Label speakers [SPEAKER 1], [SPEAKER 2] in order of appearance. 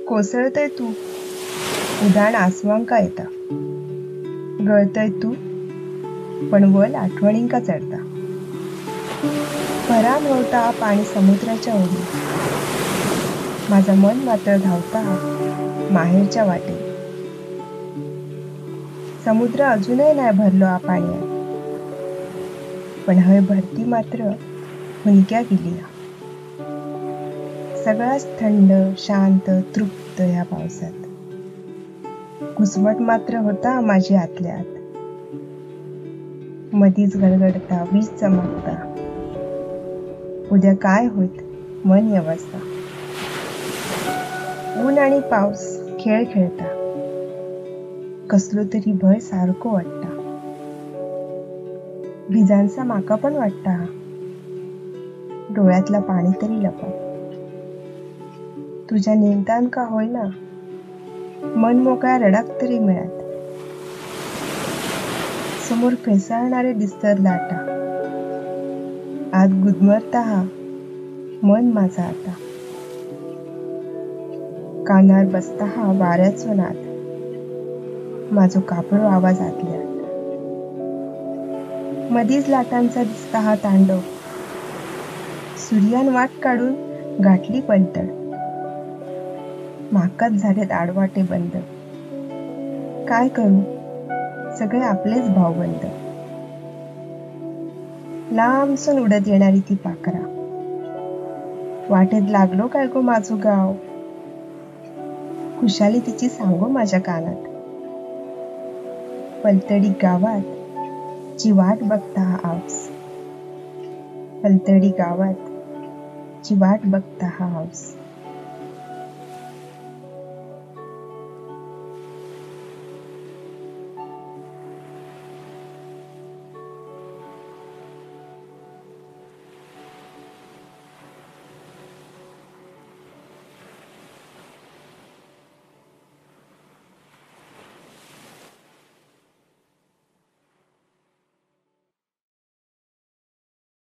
[SPEAKER 1] कोसळतय तूं, उधाण आसवांका येता. गळतय तूं, पण वल आठवणींका चडता. भरान व्हांवता पाणी समुद्राच्या ओढी. माझा मन मात्र धावता माहेरच्या वाटे. समुद्र अजूनही नाही भरलो आ पाण्यात, पण हय भरती मात्र हुंदक्या गेली. सगळाच थंड, शांत, तृप्त ह्या पावसात. घुसमट मात्र होता माझी आतल्या आत. मधीच गडगडता, वीज चमकता. उद्या काय होत मन यवसता. ऊन आणि पाऊस खेळ खेळता. कसलो तरी भय सारको वाटता. भिजांचा माका पण वाटता. डोळ्यातला पाणी तरी लपा. तुझ्या निमतान का होईना मन मोकळ्या रडाक तरी मिळत. समोर फेसाळणारे दिसतात लाटा. आत गुदमरता हा मन माझा आता. कानार बसता हा वाऱ्याचो नाद. माझो कापरो आवाज आतल्यात. मधीच लाटांचा दिसता हा तांडव. सूर्यान वाट काढून गाठली पलतड. माकाच झालेत आडवाटे बंद. काय करू, सगळे आपलेच भावबंद. लांबसून उडत येणारी ती पाखरा. वाटेत लागलो काय गो माझो गाव. खुशाली तिची सांगो माझ्या कानात. पलतडी गावात जी वाट बघता हा आऊस. पलतडी गावात जी वाट बघता हा आऊस.